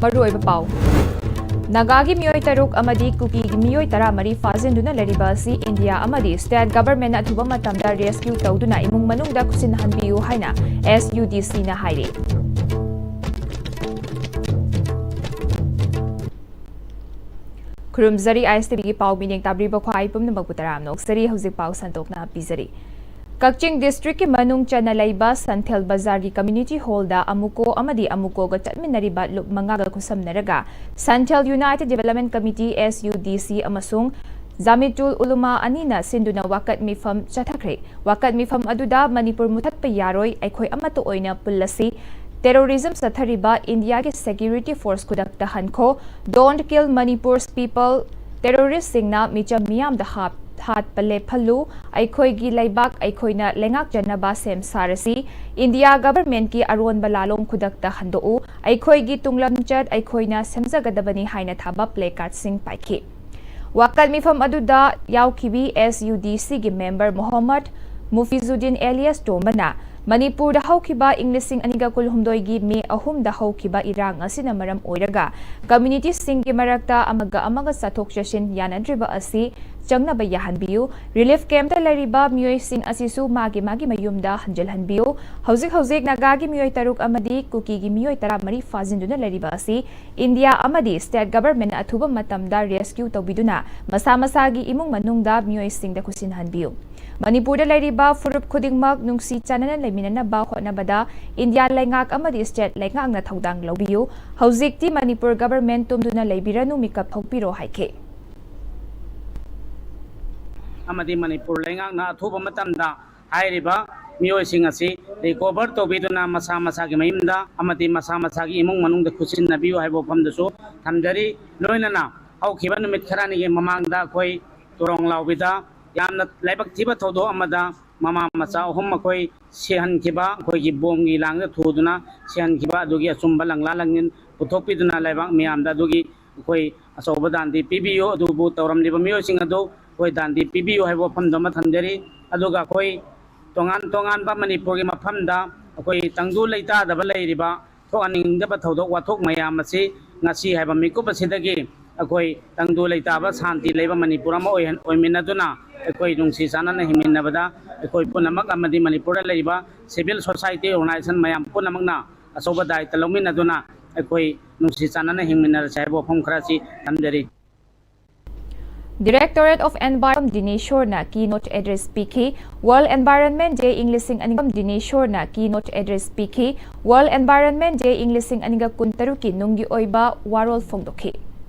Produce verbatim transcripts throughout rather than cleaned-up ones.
ꯃꯔꯨꯑꯣꯏꯕ ꯄꯥꯎ꯫ ꯅꯥꯒꯥꯒꯤ ꯃꯤꯑꯣꯏ ꯇꯔꯨꯛ ꯑꯃꯗꯤ ꯀꯨꯀꯤꯒꯤ ꯃꯤꯑꯣꯏ ꯇꯔꯥꯃꯔꯤ ꯐꯥꯖꯤꯟꯗꯨꯅ ꯂꯩꯔꯤꯕ ꯑꯁꯤ ꯏꯟꯗꯤꯌꯥ ꯑꯃꯗꯤ ꯁ꯭ꯇꯦꯠ ꯒꯚꯔꯟꯃꯦꯟꯠꯅ ꯑꯊꯨꯕ ꯃꯇꯝꯗ ꯔꯦꯁꯀ꯭ꯌꯨ ꯇꯧꯗꯨꯅ ꯏꯃꯨꯡ ꯃꯅꯨꯡꯗ ꯈꯨꯠꯁꯤꯟꯅꯍꯟꯕꯤꯌꯨ ꯍꯥꯏꯅ ꯑꯦꯁ ꯌꯨ ꯗꯤ ꯁꯤꯅ ꯍꯥꯏꯔꯤ꯫ ꯈꯨꯔꯨꯝꯖꯔꯤ ꯑꯥꯏ ꯑꯦꯁ ꯇꯤ ꯚꯤꯒꯤ ꯄꯥꯎ ꯃꯤꯠꯌꯦꯡ ꯇꯥꯕꯤꯔꯤꯕ ꯈ꯭ꯋꯥꯏ ꯄꯨꯝꯅꯃꯛꯄꯨ ꯇꯔꯥꯝꯅ ꯑꯣꯛꯆꯔꯤ꯫ ꯍꯧꯖꯤꯛ ꯄꯥꯎ ꯁꯟꯗꯣꯛꯅ ꯄꯤꯖꯔꯤ꯫ ꯀꯛꯆꯤꯡ ꯗꯤꯁꯇ꯭ꯔꯤꯛꯀꯤ ꯃꯅꯨꯡ ꯆꯟꯅ ꯂꯩꯕ ꯁꯟꯊꯦꯜ ꯕꯖꯥꯔꯒꯤ ꯀꯝꯃ꯭ꯌꯨꯅꯤꯇꯤ ꯍꯣꯜꯗ ꯑꯃꯨꯀꯣ ꯑꯃꯗꯤ ꯑꯃꯨꯀꯣꯒ ꯆꯠꯃꯤꯟꯅꯔꯤꯕ ꯂꯨꯞ ꯃꯉꯥꯒ ꯈꯨꯠꯁꯝꯅꯔꯒ Santhel united development committee, S U D C, ꯑꯃꯁꯨꯡ ꯖꯥꯃꯤꯇꯨꯜ ꯎꯂꯨꯃꯥ ꯑꯅꯤꯅ ꯁꯤꯟꯗꯨꯅ ꯋꯥꯀꯠ ꯃꯤꯐꯝ ꯆꯠꯊꯈ꯭ꯔꯦ꯫ ꯋꯥꯀꯠ ꯃꯤꯐꯝ ꯑꯗꯨꯗ ꯃꯅꯤꯄꯨꯔ ꯃꯨꯊꯠꯄ ꯌꯥꯔꯣꯏ, ꯑꯩꯈꯣꯏ ꯑꯃꯠꯇ ꯑꯣꯏꯅ ꯄꯨꯜꯂꯁꯤ, ꯇꯦꯔꯣꯔꯤꯖꯝ ꯆꯠꯊꯔꯤꯕ ꯏꯟꯗꯤꯌꯥꯒꯤ ꯁꯦꯀ꯭ꯌꯨꯔꯤꯇꯤ ꯐꯣꯔꯁ ꯈꯨꯗꯛꯇ ꯍꯟꯈꯣ, Don't kill Manipur's people, ꯇꯦꯔꯣꯔꯤꯁꯁꯤꯡꯅ ꯃꯤꯆꯝ ꯃꯤꯌꯥꯝꯗ ꯍꯥꯞ-, ꯍꯥꯠꯄ ꯂꯦꯞꯍꯜꯂꯨ, ꯑꯩꯈꯣꯏꯒꯤ ꯂꯩꯕꯥꯛ ꯑꯩꯈꯣꯏꯅ ꯂꯩꯉꯥꯛꯆꯅꯕ ꯁꯦꯝ ꯁꯥꯔꯁꯤ, ꯏꯟꯗꯤꯌꯥ ꯒꯚꯔꯟꯃꯦꯟꯠꯀꯤ ꯑꯔꯣꯟꯕ ꯂꯥꯂꯣꯡ ꯈꯨꯗꯛꯇ ꯍꯟꯗꯣꯛꯎ, ꯑꯩꯈꯣꯏꯒꯤ ꯇꯨꯡꯂꯝꯆꯠ ꯑꯩꯈꯣꯏꯅ ꯁꯦꯝꯖꯒꯗꯕꯅꯤ ꯍꯥꯏꯅ ꯊꯥꯕ ꯄ꯭ꯂꯦ ꯀꯥꯔꯗꯁꯤꯡ ꯄꯥꯏꯈꯤ꯫ ꯋꯥꯀꯠ ꯃꯤꯐꯝ ꯑꯗꯨꯗ ꯌꯥꯎꯈꯤꯕꯤ ꯑꯦꯁ ꯌꯨ ꯗꯤ ꯁꯤꯒꯤ ꯃꯦꯝꯕꯔ ꯃꯣꯍꯝꯃꯗ ꯃꯨꯐꯤꯖꯨꯗꯤꯟ ꯑꯦꯂꯤꯌꯥꯁ ꯇꯣꯝꯕꯅ ꯃꯅꯤꯄꯨꯔꯗ ꯍꯧꯈꯤꯕ ꯏꯪ ꯂꯤꯁꯤꯡ ꯑꯅꯤꯒ ꯀꯨꯟꯍꯨꯝꯗꯣꯏꯒꯤ ꯃꯦ ꯑꯍꯨꯝꯗ ꯍꯧꯈꯤꯕ ꯏꯔꯥꯡ ꯑꯁꯤꯅ ꯃꯔꯝ ꯑꯣꯏꯔꯒ ꯀꯝꯃ꯭ꯌꯨꯅꯤꯇꯤꯁꯤꯡꯒꯤ ꯃꯔꯛꯇ ꯑꯃꯒ ꯑꯃꯒ ꯆꯠꯊꯣꯛ ꯆꯠꯁꯤꯟ ꯌꯥꯅꯗ꯭ꯔꯤꯕ ꯑꯁꯤ ꯆꯪꯅꯕ ꯌꯥꯍꯟꯕꯤꯌꯨ, ꯔꯤꯂꯤꯐ ꯀꯦꯝꯞꯇ ꯂꯩꯔꯤꯕ ꯃꯤꯑꯣꯏꯁꯤꯡ ꯑꯁꯤꯁꯨ ꯃꯥꯒꯤ ꯃꯥꯒꯤ ꯃꯌꯨꯝꯗ ꯍꯟꯖꯤꯜꯍꯟꯕꯤꯌꯨ, ꯍꯧꯖꯤꯛ ꯍꯧꯖꯤꯛ ꯅꯥꯒꯥꯒꯤ ꯃꯤꯑꯣꯏ ꯇꯔꯨꯛ ꯑꯃꯗꯤ ꯀꯨꯀꯤꯒꯤ ꯃꯤꯑꯣꯏ ꯇꯔꯥꯃꯔꯤ ꯐꯥꯖꯤꯟꯗꯨꯅ ꯂꯩꯔꯤꯕ ꯑꯁꯤ ꯏꯟꯗꯤꯌꯥ ꯑꯃꯗꯤ ꯁ꯭ꯇꯦꯠ ꯒꯚꯔꯟꯃꯦꯟꯠꯅ ꯑꯊꯨꯕ ꯃꯇꯝꯗ ꯔꯦꯁꯀ꯭ꯌꯨ ꯇꯧꯕꯤꯗꯨꯅ ꯃꯁꯥ ꯃꯁꯥꯒꯤ ꯏꯃꯨꯡ ꯃꯅꯨꯡꯗ ꯃꯤꯑꯣꯏꯁꯤꯡꯗ ꯈꯨꯠꯁꯤꯟꯍꯟꯕꯤꯌꯨ꯫ ꯃꯅꯤꯄꯨꯔꯗ ꯂꯩꯔꯤꯕ ꯐꯨꯔꯨꯞ ꯈꯨꯗꯤꯡꯃꯛ ꯅꯨꯡꯁꯤ ꯆꯥꯟꯅꯅ ꯂꯩꯃꯤꯟꯅꯅꯕ ꯍꯣꯠꯅꯕꯗ ꯏꯟꯗꯤꯌꯥ ꯂꯩꯉꯥꯛ ꯑꯃꯗꯤ ꯁ꯭ꯇꯦꯠ ꯂꯩꯉꯥꯛꯅ ꯊꯧꯗꯥꯡ ꯂꯧꯕꯤꯌꯨ꯫ ꯍꯧꯖꯤꯛꯇꯤ ꯃꯅꯤꯄꯨꯔ ꯒꯚꯔꯟꯃꯦꯟꯠ ꯇꯨꯝꯗꯨꯅ ꯂꯩꯕꯤꯔꯅꯨ, ꯃꯤꯀꯞ ꯊꯣꯛꯄꯤꯔꯣ ꯍꯥꯏꯈꯤ꯫ ꯑꯃꯗꯤ ꯃꯅꯤꯄꯨꯔ ꯂꯩꯉꯥꯛꯅ ꯑꯊꯨꯕ ꯃꯇꯝꯗ ꯍꯥꯏꯔꯤꯕ ꯃꯤꯑꯣꯏꯁꯤꯡ ꯑꯁꯤ ꯔꯤꯀꯣꯚꯔ ꯇꯧꯕꯤꯗꯨꯅ ꯃꯁꯥ ꯃꯁꯥꯒꯤ ꯃꯌꯨꯝꯗ ꯑꯃꯗꯤ ꯃꯁꯥ ꯃꯁꯥꯒꯤ ꯏꯃꯨꯡ ꯃꯅꯨꯡꯗ ꯈꯨꯠꯁꯤꯟꯅꯕꯤꯌꯨ ꯍꯥꯏꯕ ꯋꯥꯐꯝꯗꯨꯁꯨ ꯊꯝꯖꯔꯤ꯫ ꯂꯣꯏꯅꯅ ꯍꯧꯈꯤꯕ ꯅꯨꯃꯤꯠ ꯈꯔꯅꯤꯒꯤ ꯃꯃꯥꯡꯗ ꯑꯩꯈꯣꯏ ꯇꯨꯔꯣꯡ ꯂꯥꯎꯕꯤꯗ ꯌꯥꯝꯅ ꯂꯥꯏꯕꯛ ꯊꯤꯕ ꯊꯧꯗꯣꯛ ꯑꯃꯗ ꯃꯃꯥ ꯃꯆꯥ ꯑꯍꯨꯝ ꯑꯩꯈꯣꯏ ꯁꯤꯍꯟꯈꯤꯕ, ꯑꯩꯈꯣꯏꯒꯤ ꯕꯣꯝꯒꯤ ꯂꯥꯡꯗ ꯊꯨꯗꯨꯅ ꯁꯤꯍꯟꯈꯤꯕ ꯑꯗꯨꯒꯤ ꯑꯆꯨꯝꯕ ꯂꯪꯂꯥ ꯂꯪꯂꯤꯟ ꯄꯨꯊꯣꯛꯄꯤꯗꯨꯅ ꯂꯩꯕꯥꯛ ꯃꯤꯌꯥꯝꯗ ꯑꯗꯨꯒꯤ ꯑꯩꯈꯣꯏ ꯑꯆꯧꯕ ꯗꯥꯟꯗꯤ ꯄꯤꯕꯤꯌꯨ꯫ ꯑꯗꯨꯕꯨ ꯇꯧꯔꯝꯂꯤꯕ ꯃꯤꯑꯣꯏꯁꯤꯡ ꯑꯗꯨ ꯑꯩꯈꯣꯏ ꯗꯥꯟꯗꯤ ꯄꯤꯕꯤꯌꯨ ꯍꯥꯏꯕ ꯋꯥꯐꯝꯗꯨ ꯑꯃ ꯊꯝꯖꯔꯤ꯫ ꯑꯗꯨꯒ ꯑꯩꯈꯣꯏ ꯇꯣꯉꯥꯟ ꯇꯣꯉꯥꯟꯕ ꯃꯅꯤꯄꯨꯔꯒꯤ ꯃꯐꯝꯗ ꯑꯩꯈꯣꯏ ꯇꯪꯗꯨ ꯂꯩꯇꯥꯗꯕ ꯂꯩꯔꯤꯕ ꯊꯣꯛꯍꯟꯅꯤꯡꯗꯕ ꯊꯧꯗꯣꯛ ꯋꯥꯊꯣꯛ ꯃꯌꯥꯝ ꯑꯁꯤ ꯉꯁꯤ ꯍꯥꯏꯕ ꯃꯤꯀꯨꯞ ꯑꯁꯤꯗꯒꯤ ꯑꯩꯈꯣꯏ ꯇꯪꯗꯨ ꯂꯩꯇꯥꯕ ꯁꯥꯟꯇꯤ ꯂꯩꯕ ꯃꯅꯤꯄꯨꯔ ꯑꯃ ꯑꯣꯏꯍꯟ-, ꯑꯣꯏꯃꯤꯟꯅꯗꯨꯅ ꯑꯩꯈꯣꯏ ꯅꯨꯡꯁꯤ ꯆꯥꯟꯅꯅ ꯍꯤꯡꯃꯤꯟꯅꯕꯗ ꯑꯩꯈꯣꯏ ꯄꯨꯝꯅꯃꯛ ꯑꯃꯗꯤ ꯃꯅꯤꯄꯨꯔꯗ ꯂꯩꯔꯤꯕ civil society organization ꯃꯌꯥꯝ ꯄꯨꯝꯅꯃꯛꯅ ꯑꯆꯧꯕ ꯗꯥꯏꯇ ꯂꯧꯃꯤꯟꯅꯗꯨꯅ ꯑꯩꯈꯣꯏ ꯅꯨꯡꯁꯤ ꯆꯥꯟꯅꯅ ꯍꯤꯡꯃꯤꯟꯅꯔꯁꯤ ꯍꯥꯏꯕ ꯋꯥꯐꯝ ꯈꯔ ꯑꯁꯤ ꯊꯝꯖꯔꯤ꯫ Directorate of Environment ꯗꯤꯅꯦꯁꯣꯔꯅ keynote address ꯄꯤꯈꯤ꯫ World Environment Day ꯏꯪ ꯂꯤꯁꯤꯡ ꯑꯅꯤ ꯗꯤꯅꯦꯁꯣꯔꯅ keynote address ꯄꯤꯈꯤ꯫ World Environment Day ꯏꯪ ꯂꯤꯁꯤꯡ ꯑꯅꯤꯒ ꯀꯨꯟꯇꯔꯨꯛꯀꯤ ꯅꯨꯡꯒꯤ ꯑꯣꯏꯕ ꯋꯥꯔꯣꯜ ꯐꯣꯡꯗꯣꯛꯈꯤ꯫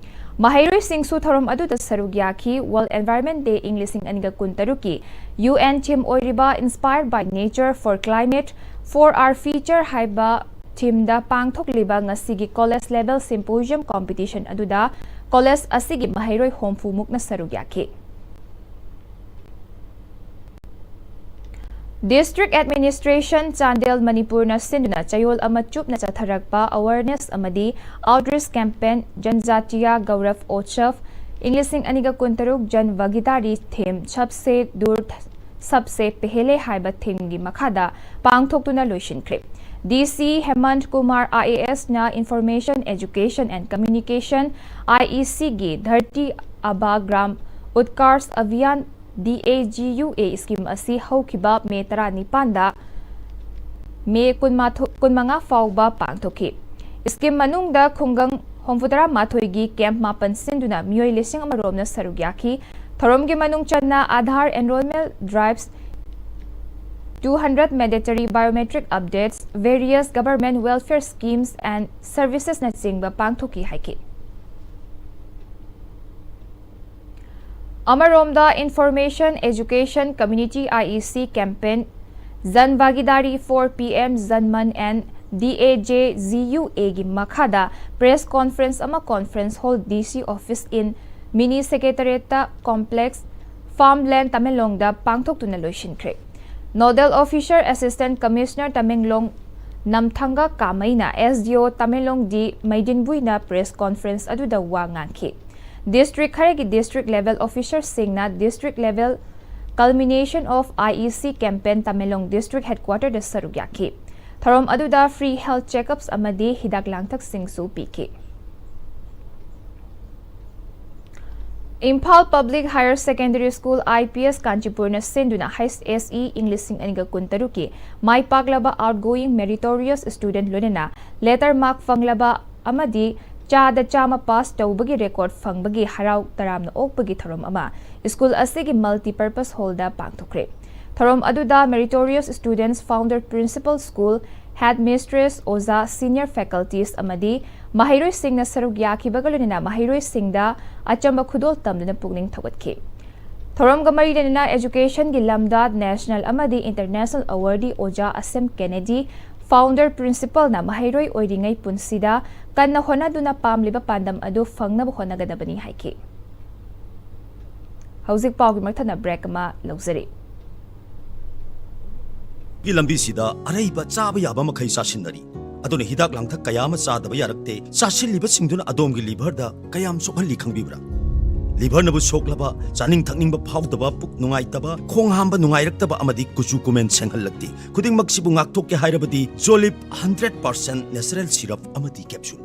ꯃꯍꯩꯔꯣꯏꯁꯤꯡꯁꯨ ꯊꯧꯔꯝ ꯑꯗꯨꯗ ꯁꯔꯨꯛ ꯌꯥꯈꯤ꯫ World Environment Day ꯏꯪ ꯂꯤꯁꯤꯡ ꯑꯅꯤꯒ ꯀꯨꯟꯇꯔꯨꯛꯀꯤ U N theme ꯑꯣꯏꯔꯤꯕ Inspired by Nature for Climate for Our Future ꯍꯥꯏꯕ themeꯗ ꯄꯥꯡꯊꯣꯛꯂꯤꯕ ꯉꯁꯤꯒꯤ college level symposium competition ꯑꯗꯨꯗ college ꯑꯁꯤꯒꯤ ꯃꯍꯩꯔꯣꯏ ꯍꯨꯝꯐꯨ ꯃꯨꯛꯅ ꯁꯔꯨꯛ ꯌꯥꯈꯤ꯫ District Administration ꯆꯥꯟꯗꯦꯜ ꯃꯅꯤꯄꯨꯔꯅ ꯁꯤꯟꯗꯨꯅ ꯆꯌꯣꯜ ꯑꯃ ꯆꯨꯞꯅ ꯆꯠꯊꯔꯛꯄ awareness ꯑꯃꯗꯤ outreach campaign ꯖꯟꯖꯥꯇꯤꯌꯥ ꯒꯧꯔꯕ ꯎꯠꯁꯕ ꯏꯪ ꯂꯤꯁꯤꯡ ꯑꯅꯤꯒ ꯀꯨꯟꯇꯔꯨꯛ ꯖꯟ ꯚꯥꯒꯤꯗꯥꯔꯤ theme ꯁꯕꯁꯦ ꯗꯨꯔ ꯁꯕꯁꯦ ꯄꯦꯍꯦꯂꯦ ꯍꯥꯏꯕ themeꯒꯤ ꯃꯈꯥꯗ ꯄꯥꯡꯊꯣꯛꯇꯨꯅ ꯂꯣꯏꯁꯤꯟꯈ꯭ꯔꯦ꯫ D C ꯍꯦꯃꯟꯠ Kumar I A S ꯅ Information, Education and Communication, I E C ꯒꯤ Dharti Aba Gram Utkarsh Abhiyan, D A G U A scheme ꯑꯁꯤ ꯍꯧꯈꯤꯕ ꯃꯦ ꯇꯔꯥꯅꯤꯄꯥꯟꯗ ꯃꯦ ꯀꯨꯟꯃꯥꯊꯣꯏ, ꯀꯨꯟꯃꯉꯥ ꯐꯥꯎꯕ ꯄꯥꯡꯊꯣꯛꯈꯤ꯫ Scheme ꯃꯅꯨꯡꯗ ꯈꯨꯡꯒꯪ ꯍꯨꯝꯐꯨꯇꯔꯥ ꯃꯥꯊꯣꯏꯒꯤ camp ꯃꯥꯄꯟ ꯁꯤꯟꯗꯨꯅ ꯃꯤꯑꯣꯏ ꯂꯤꯁꯤꯡ ꯑꯃ ꯔꯣꯝꯅ ꯁꯔꯨꯛ ꯌꯥꯈꯤ꯫ ꯊꯧꯔꯝꯒꯤ ꯃꯅꯨꯡ ꯆꯟꯅ Aadhaar enrollment drives, two hundred mandatory biometric updates, various government welfare schemes and services ꯅꯆꯤꯡꯕ ꯄꯥꯡꯊꯣꯛꯈꯤ ꯍꯥꯏꯈꯤ꯫ ꯑꯃꯔꯣꯝꯗ Information, Education, Community I E C campaign Jan Bhagidari for P M Jan Man and D A J G U A ꯒꯤ ꯃꯈꯥꯗ press conference ꯑꯃ conference hall D C office in mini secretariat complex farmland ꯇꯃꯦꯡꯂꯣꯡꯗ ꯄꯥꯡꯊꯣꯛꯇꯨꯅ ꯂꯣꯏꯁꯤꯟꯈ꯭ꯔꯦ꯫ Nodal Officer Assistant Commissioner Tamenglong ꯅꯝꯊꯪꯒ ꯀꯥꯃꯩꯅ S D O Tamenglong ꯗꯤ ꯃꯩꯗꯤꯟꯕꯨꯏꯅ press conference ꯑꯗꯨꯗ ꯋꯥ ꯉꯥꯡꯈꯤ꯫ District ꯈꯔꯒꯤ district level officerꯁꯤꯡꯅ district level culmination of I E C campaign Tamenglong district headquarterꯗ ꯁꯔꯨꯛ ꯌꯥꯈꯤ꯫ ꯊꯧꯔꯝ ꯑꯗꯨꯗ free health checkups ꯑꯃꯗꯤ ꯍꯤꯗꯥꯛ ꯂꯥꯡꯊꯛꯁꯤꯡꯁꯨ ꯄꯤꯈꯤ꯫ Imphal Public Higher Secondary School, I P S, ꯀꯥꯟꯆꯤꯄꯨꯔꯅ ꯁꯤꯟꯗꯨꯅ H S E ꯏꯪ ꯂꯤꯁꯤꯡ ꯑꯅꯤꯒ ꯀꯨꯟꯇꯔꯨꯛꯀꯤ ꯃꯥꯏ ꯄꯥꯛꯂꯕ outgoing meritorious student, ꯂꯣꯏꯅꯅ letter mark ꯐꯪꯂꯕ ꯑꯃꯗꯤ ꯆꯥꯗ ꯆꯥꯝꯃ pass ꯇꯧꯕꯒꯤ record ꯐꯪꯕꯒꯤ ꯍꯔꯥꯎ ꯇꯔꯥꯝꯅ ꯑꯣꯛꯄꯒꯤ ꯊꯧꯔꯝ ꯑꯃ school ꯑꯁꯤꯒꯤ multipurpose hallꯗ ꯄꯥꯡꯊꯣꯛꯈ꯭ꯔꯦ꯫ ꯊꯧꯔꯝ ꯑꯗꯨꯗ meritorious students, founder principal, school headmistress, ꯑꯣꯖꯥ, senior faculties ꯑꯃꯗꯤ ꯃꯍꯩꯔꯣꯏꯁꯤꯡꯅ ꯁꯔꯨꯛ ꯌꯥꯈꯤꯕꯒ ꯂꯣꯏꯅꯅ ꯃꯍꯩꯔꯣꯏꯁꯤꯡꯗ ꯑꯆꯝꯕ ꯈꯨꯗꯣꯜ ꯇꯝꯗꯨꯅ ꯄꯨꯛꯅꯤꯡ ꯊꯧꯒꯠꯈꯤ꯫ ꯊꯧꯔꯝꯒ ꯃꯔꯤ ꯂꯩꯅꯅ educationꯒꯤ ꯂꯝꯗ national ꯑꯃꯗꯤ international awardee ꯑꯣꯖꯥ ꯑꯁꯦꯝ ꯀꯦꯅꯦꯗꯤ, founder principalꯅ ꯃꯍꯩꯔꯣꯏ ꯑꯣꯏꯔꯤꯉꯩ ꯄꯨꯟꯁꯤꯗ ꯀꯟꯅ ꯍꯣꯠꯅꯗꯨꯅ ꯄꯥꯝꯂꯤꯕ ꯄꯥꯟꯗꯝ ꯑꯗꯨ ꯐꯪꯅꯕ ꯍꯣꯠꯅꯒꯗꯕꯅꯤ ꯍꯥꯏꯈꯤ꯫ ꯍꯧꯖꯤꯛ ꯄꯥꯎꯒꯤ ꯃꯊꯪꯗ break ꯑꯃ ꯂꯧꯖꯔꯤ꯫ ꯒꯤ ꯂꯝꯕꯤꯁꯤꯗ ꯑꯔꯩꯕ ꯆꯥꯕ ꯌꯥꯕ ꯃꯈꯩ ꯆꯥꯁꯤꯟꯅꯔꯤ꯫ ꯑꯗꯨꯅ ꯍꯤꯗꯥꯛ ꯂꯥꯡꯊꯛ ꯀꯌꯥ ꯑꯃ ꯆꯥꯗꯕ ꯌꯥꯔꯛꯇꯦ꯫ ꯆꯥꯁꯤꯜꯂꯤꯕꯁꯤꯡꯗꯨꯅ ꯑꯗꯣꯝꯒꯤ liverꯗ ꯀꯌꯥꯝ ꯁꯣꯛꯍꯜꯂꯤ ꯈꯪꯕꯤꯕ꯭ꯔꯥ? Liverꯅꯕꯨ ꯁꯣꯛꯂꯕ, ꯆꯥꯅꯤꯡ ꯊꯛꯅꯤꯡꯕ ꯐꯥꯎꯗꯕ, ꯄꯨꯛ ꯅꯨꯡꯉꯥꯏꯇꯕ, ꯈꯣꯡ ꯍꯥꯝꯕ ꯅꯨꯡꯉꯥꯏꯔꯛꯇꯕ ꯑꯃꯗꯤ ꯀꯨꯆꯨ ꯀꯨꯃꯦꯟ ꯁꯦꯡꯍꯜꯂꯛꯇꯦ꯫ ꯈꯨꯗꯤꯡꯃꯛꯁꯤꯕꯨ ꯉꯥꯛꯊꯣꯛꯀꯦ ꯍꯥꯏꯔꯕꯗꯤ Jolib hundred percent natural syrup ꯑꯃꯗꯤ capsule꯫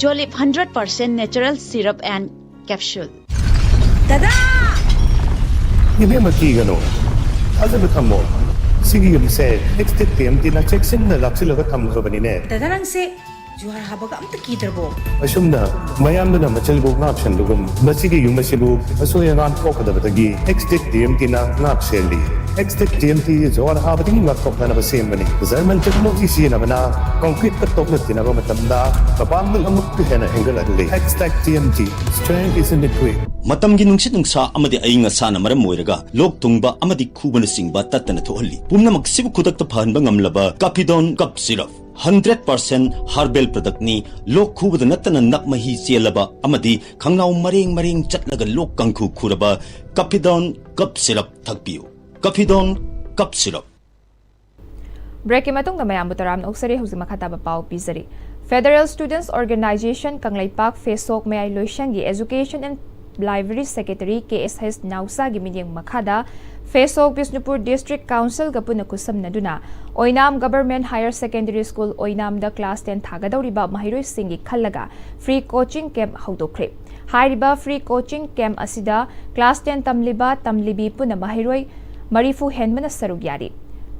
Jolib hundred percent natural syrup and capsule. ꯗꯗꯥ! ꯏꯕꯦꯝꯃ, ꯀꯤꯒꯅꯨ, ꯊꯥꯖꯕ ꯊꯝꯃꯣ꯫ ꯁꯤꯒꯤ ꯌꯨꯝꯁꯦ Extech TMTꯅ ꯆꯦꯛꯁꯤꯟꯅ ꯂꯥꯛꯁꯤꯜꯂꯒ ꯊꯝꯈ꯭ꯔꯕꯅꯤꯅꯦ꯫ ꯗꯗꯥ, ꯅꯪꯁꯦ ꯖꯨꯍꯥꯔ ꯍꯥꯕꯒ ꯑꯝꯇ ꯀꯤꯗ꯭ꯔꯕꯣ? ꯑꯁꯨꯝꯅ ꯃꯌꯥꯝꯗꯨꯅ ꯃꯆꯜꯕꯨ ꯉꯥꯛ ꯁꯦꯟꯕꯒꯨꯝ, ꯃꯁꯤꯒꯤ ꯌꯨꯝ ꯑꯁꯤꯕꯨ ꯑꯁꯣꯏ ꯑꯉꯥꯝ ꯊꯣꯛꯀꯗꯕꯗꯒꯤ Extech TMTꯅ ꯉꯥꯛ ꯁꯦꯜꯂꯤ꯫ Extech TMT ꯖꯨꯍꯥꯔ ꯍꯥꯕꯗꯒꯤ ꯉꯥꯛꯊꯣꯛꯅꯅꯕ ꯁꯦꯝꯕꯅꯤ꯫ German technology ꯁꯤꯖꯤꯟꯅꯕꯅ concreteꯀ ꯇꯣꯛꯅ ꯇꯤꯟꯅꯕ ꯃꯇꯝꯗ ꯃꯄꯥꯡꯒꯜ ꯑꯃꯨꯛꯀ ꯍꯦꯟꯅ ꯍꯦꯟꯒꯠꯍꯜꯂꯤ꯫ Extech TMT, strength is in the grit. ꯃꯇꯝꯒꯤ ꯅꯨꯡꯁꯤꯠ ꯅꯨꯡꯁꯥ ꯑꯃꯗꯤ ꯑꯏꯪ ꯑꯁꯥꯅ ꯃꯔꯝ ꯑꯣꯏꯔꯒ ꯂꯣꯛ ꯊꯨꯡꯕ ꯑꯃꯗꯤ ꯈꯨꯕꯅꯆꯤꯡꯕ ꯇꯠꯇꯅ ꯊꯣꯛꯍꯜꯂꯤ꯫ ꯄꯨꯝꯅꯃꯛꯁꯤꯕꯨ ꯈꯨꯗꯛꯇ ꯐꯍꯟꯕ ꯉꯝꯂꯕ Capidone cough syrup hundred percent herbal productꯅꯤ꯫ ꯂꯣꯛ ꯈꯨꯕꯗ ꯅꯠꯇꯅ ꯅꯞ ꯃꯍꯤ ꯆꯦꯜꯂꯕ ꯑꯃꯗꯤ ꯈꯪꯅꯥꯎ ꯃꯔꯦꯡ ꯃꯔꯦꯡ ꯆꯠꯂꯒ ꯂꯣꯛ ꯀꯥꯡꯈꯨ ꯈꯨꯔꯕ Capidone cough syrup ꯊꯛꯄꯤꯌꯨ꯫ Capidone cough syrup꯫ Breakꯀꯤ ꯃꯇꯨꯡꯗ ꯃꯌꯥꯝꯕꯨ ꯇꯔꯥꯝꯅ ꯑꯣꯛꯆꯔꯤ꯫ ꯍꯧꯖꯤꯛ ꯃꯈꯥ ꯇꯥꯕ ꯄꯥꯎ ꯄꯤꯖꯔꯤ꯫ Federal Students Organization ꯀꯪꯂꯩꯄꯥꯛ ꯐꯦꯁꯣꯛ ꯃꯌꯥꯏ ꯂꯣꯏꯁꯪꯒꯤ Education and Library Secretary K S H ꯅꯥꯎꯆꯥꯒꯤ ꯃꯤꯠꯌꯦꯡ ꯃꯈꯥꯗ ꯐꯦꯁꯣꯛ ꯕꯤꯁꯅꯨꯄꯨꯔ District Councilꯒ ꯄꯨꯟꯅ ꯈꯨꯠꯁꯝꯅꯗꯨꯅ ꯑꯣꯏꯅꯥꯝ Government Higher Secondary School ꯑꯣꯏꯅꯥꯝꯗ class ten ꯊꯥꯒꯗꯧꯔꯤꯕ ꯃꯍꯩꯔꯣꯏꯁꯤꯡꯒꯤ ꯈꯜꯂꯒ free coaching camp ꯍꯧꯗꯣꯛꯈ꯭ꯔꯦ꯫ ꯍꯥꯏꯔꯤꯕ free coaching camp ꯑꯁꯤꯗ class ten ꯇꯝꯂꯤꯕ, ꯇꯝꯂꯤꯕꯤ ꯄꯨꯟꯅ ꯃꯍꯩꯔꯣꯏ ꯃꯔꯤꯐꯨ ꯍꯦꯟꯕꯅ ꯁꯔꯨꯛ ꯌꯥꯔꯤ꯫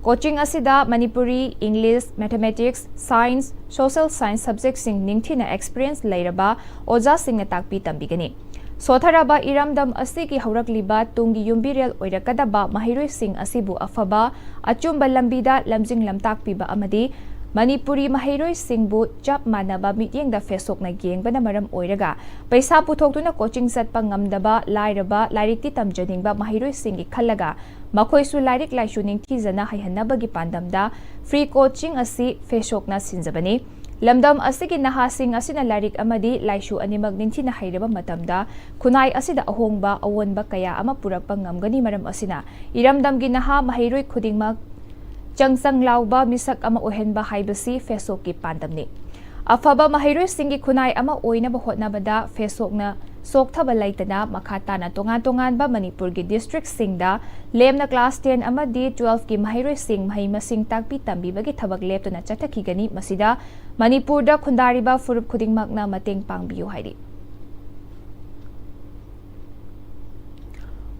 Coaching ꯑꯁꯤꯗ Manipuri, English, Mathematics, Science, Social Science subjectꯁꯤꯡ ꯅꯤꯡꯊꯤꯅ experience ꯂꯩꯔꯕ ꯑꯣꯖꯥꯁꯤꯡꯅ ꯇꯥꯛꯄꯤ ꯇꯝꯕꯤꯒꯅꯤ꯫ ꯁꯣꯊꯔꯕ ꯏꯔꯝꯗꯝ ꯑꯁꯤꯒꯤ ꯍꯧꯔꯛꯂꯤꯕ ꯇꯨꯡꯒꯤ ꯌꯨꯝꯕꯤꯔꯦꯜ ꯑꯣꯏꯔꯛꯀꯗꯕ ꯃꯍꯩꯔꯣꯏꯁꯤꯡ ꯑꯁꯤꯕꯨ ꯑꯐꯕ, ꯑꯆꯨꯝꯕ ꯂꯝꯕꯤꯗ ꯂꯝꯖꯤꯡ ꯂꯝꯇꯥꯛꯄꯤꯕ ꯑꯃꯗꯤ ꯃꯅꯤꯄꯨꯔꯤ ꯃꯍꯩꯔꯣꯏꯁꯤꯡꯕꯨ ꯆꯞ ꯃꯥꯟꯅꯕ ꯃꯤꯠꯌꯦꯡꯗ ꯐꯦꯁꯣꯛꯅ ꯌꯦꯡꯕꯅ ꯃꯔꯝ ꯑꯣꯏꯔꯒ ꯄꯩꯁꯥ ꯄꯨꯊꯣꯛꯇꯨꯅ coaching ꯆꯠꯄ ꯉꯝꯗꯕ, ꯂꯥꯏꯔꯕ, ꯂꯥꯏꯔꯤꯛꯇꯤ ꯇꯝꯖꯅꯤꯡꯕ ꯃꯍꯩꯔꯣꯏꯁꯤꯡꯒꯤ ꯈꯜꯂꯒ ꯃꯈꯣꯏꯁꯨ ꯂꯥꯏꯔꯤꯛ ꯂꯥꯏꯁꯨ ꯅꯤꯡꯊꯤꯖꯅ ꯍꯩꯍꯟꯅꯕꯒꯤ ꯄꯥꯟꯗꯝꯗ free coaching ꯑꯁꯤ ꯐꯦꯁꯣꯛꯅ ꯁꯤꯟꯖꯕꯅꯤ꯫ ꯂꯝꯗꯝ ꯑꯁꯤꯒꯤ ꯅꯍꯥꯁꯤꯡ ꯑꯁꯤꯅ ꯂꯥꯏꯔꯤꯛ ꯑꯃꯗꯤ ꯂꯥꯏꯁꯨ ꯑꯅꯤꯃꯛ ꯅꯤꯡꯊꯤꯅ ꯍꯩꯔꯕ ꯃꯇꯝꯗ ꯈꯨꯟꯅꯥꯏ ꯑꯁꯤꯗ ꯑꯍꯣꯡꯕ ꯑꯑꯣꯟꯕ ꯀꯌꯥ ꯑꯃ ꯄꯨꯔꯛꯄ ꯉꯝꯒꯅꯤ꯫ ꯃꯔꯝ ꯑꯁꯤꯅ ꯏꯔꯝꯗꯝꯒꯤ ꯅꯍꯥ ꯃꯍꯩꯔꯣꯏ ꯈꯨꯗꯤꯡꯃꯛ ꯆꯪꯁꯪ ꯂꯥꯎꯕ ꯃꯤꯁꯛ ꯑꯃ ꯑꯣꯏꯍꯟꯕ ꯍꯥꯏꯕꯁꯤ ꯐꯦꯁꯣꯛꯀꯤ ꯄꯥꯟꯗꯝꯅꯤ꯫ ꯑꯐꯕ ꯃꯍꯩꯔꯣꯏꯁꯤꯡꯒꯤ ꯈꯨꯟꯅꯥꯏ ꯑꯃ ꯑꯣꯏꯅꯕ ꯍꯣꯠꯅꯕꯗ ꯐꯦꯁꯣꯛꯅ ꯁꯣꯛꯊꯕ ꯂꯩꯇꯅ ꯃꯈꯥ ꯇꯥꯅ ꯇꯣꯉꯥꯟ ꯇꯣꯉꯥꯟꯕ ꯃꯅꯤꯄꯨꯔꯒꯤ districtꯁꯤꯡꯗ ꯂꯦꯝꯅ class ten ꯑꯃꯗꯤ twelveꯀꯤ ꯃꯍꯩꯔꯣꯏꯁꯤꯡ ꯃꯍꯩ ꯃꯁꯤꯡ ꯇꯥꯛꯄꯤ ꯇꯝꯕꯤꯕꯒꯤ ꯊꯕꯛ ꯂꯦꯞꯇꯅ ꯆꯠꯊꯈꯤꯒꯅꯤ꯫ ꯃꯁꯤꯗ ꯃꯅꯤꯄꯨꯔꯗ ꯈꯨꯟꯗꯥꯔꯤꯕ ꯐꯨꯔꯨꯞ ꯈꯨꯗꯤꯡꯃꯛꯅ ꯃꯇꯦꯡ ꯄꯥꯡꯕꯤꯌꯨ ꯍꯥꯏꯔꯤ꯫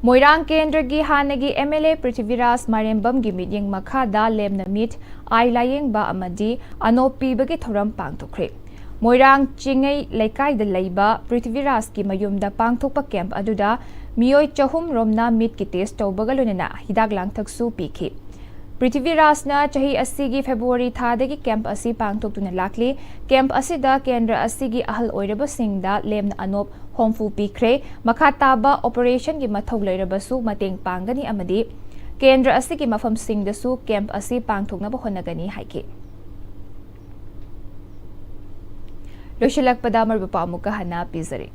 ꯃꯣꯏꯔꯥꯡ ꯀꯦꯟꯗ꯭ꯔꯒꯤ ꯍꯥꯟꯅꯒꯤ M L A ꯄ꯭ꯔꯤꯊꯤꯕꯤꯔꯥꯖ ꯃꯥꯏꯔꯦꯝꯕꯝꯒꯤ ꯃꯤꯠꯌꯦꯡ ꯃꯈꯥꯗ ꯂꯦꯝꯅ ꯃꯤꯠ, ꯑꯥꯏ ꯂꯥꯌꯦꯡꯕ ꯑꯃꯗꯤ ꯑꯅꯣꯞ ꯄꯤꯕꯒꯤ ꯊꯧꯔꯝ ꯄꯥꯡꯊꯣꯛꯈ꯭ꯔꯦ꯫ ꯃꯣꯏꯔꯥꯡ ꯆꯤꯡꯉꯩ ꯂꯩꯀꯥꯏꯗ ꯂꯩꯕ ꯄ꯭ꯔꯤꯊꯤꯕꯤꯔꯥꯖꯀꯤ ꯃꯌꯨꯝꯗ ꯄꯥꯡꯊꯣꯛꯄ camp ꯑꯗꯨꯗ ꯃꯤꯑꯣꯏ ꯆꯍꯨꯝ ꯔꯣꯝꯅ ꯃꯤꯠꯀꯤ test ꯇꯧꯕꯒ ꯂꯣꯏꯅꯅ ꯍꯤꯗꯥꯛ ꯂꯥꯡꯊꯛꯁꯨ ꯄꯤꯈꯤ꯫ ꯄ꯭ꯔꯤꯊꯤꯕꯤꯔꯥꯖꯅ ꯆꯍꯤ ꯑꯁꯤꯒꯤ February ꯊꯥꯗꯒꯤ camp ꯑꯁꯤ ꯄꯥꯡꯊꯣꯛꯇꯨꯅ ꯂꯥꯛꯂꯤ꯫ Camp ꯑꯁꯤꯗ ꯀꯦꯟꯗ꯭ꯔ ꯑꯁꯤꯒꯤ ꯑꯍꯜ ꯑꯣꯏꯔꯕꯁꯤꯡꯗ ꯂꯦꯝꯅ ꯑꯅꯣꯞ ꯍꯨꯝꯐꯨ ꯄꯤꯈ꯭ꯔꯦ꯫ ꯃꯈꯥ ꯇꯥꯕ operationꯒꯤ ꯃꯊꯧ ꯂꯩꯔꯕꯁꯨ ꯃꯇꯦꯡ ꯄꯥꯡꯒꯅꯤ ꯑꯃꯗꯤ ꯀꯦꯟꯗ꯭ꯔ ꯑꯁꯤꯒꯤ ꯃꯐꯝꯁꯤꯡꯗꯁꯨ camp ꯑꯁꯤ ꯄꯥꯡꯊꯣꯛꯅꯕ ꯍꯣꯠꯅꯒꯅꯤ ꯍꯥꯏꯈꯤ꯫ ꯂꯣꯏꯁꯤꯜꯂꯛꯄꯗ ꯃꯔꯨꯞ ꯄꯥꯎ ꯑꯃꯨꯛꯀ ꯍꯟꯅ ꯄꯤꯖꯔꯤ꯫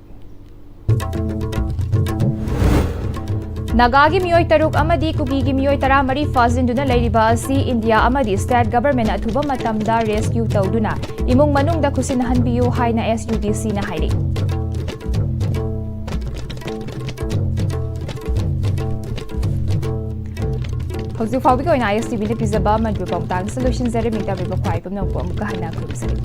ꯅꯥꯒꯥꯒꯤ ꯃꯤꯑꯣꯏ ꯇꯔꯨꯛ ꯑꯃꯗꯤ ꯀꯨꯀꯤꯒꯤ ꯃꯤꯑꯣꯏ ꯇꯔꯥꯃꯔꯤ ꯐꯥꯖꯤꯟꯗꯨꯅ ꯂꯩꯔꯤꯕ ꯑꯁꯤ ꯏꯟꯗꯤꯌꯥ ꯑꯃꯗꯤ state governmentꯅ ꯑꯊꯨꯕ ꯃꯇꯝꯗ rescue ꯇꯧꯗꯨꯅ ꯏꯃꯨꯡ ꯃꯅꯨꯡꯗ ꯈꯨꯠꯁꯤꯟꯅꯍꯟꯕꯤꯌꯨ ꯍꯥꯏꯅ S U D Cꯅ ꯍꯥꯏꯔꯤ꯫ ꯍꯧꯖꯤꯛ ꯐꯥꯎꯕꯒꯤ ꯑꯣꯏꯅ ISTVꯅ ꯄꯤꯖꯕ ꯃꯅꯤꯄꯨꯔ ꯄꯥꯎ ꯃꯇꯥꯡꯁꯤꯗ ꯂꯣꯏꯁꯤꯟꯖꯔꯦ꯫ ꯃꯤꯡ ꯇꯥꯕꯤꯕ ꯈ꯭ꯋꯥꯏ ꯄꯨꯝꯅꯃꯛꯄꯨ ꯑꯃꯨꯛꯀ ꯍꯟꯅ ꯈꯨꯔꯨꯝꯖꯔꯤ꯫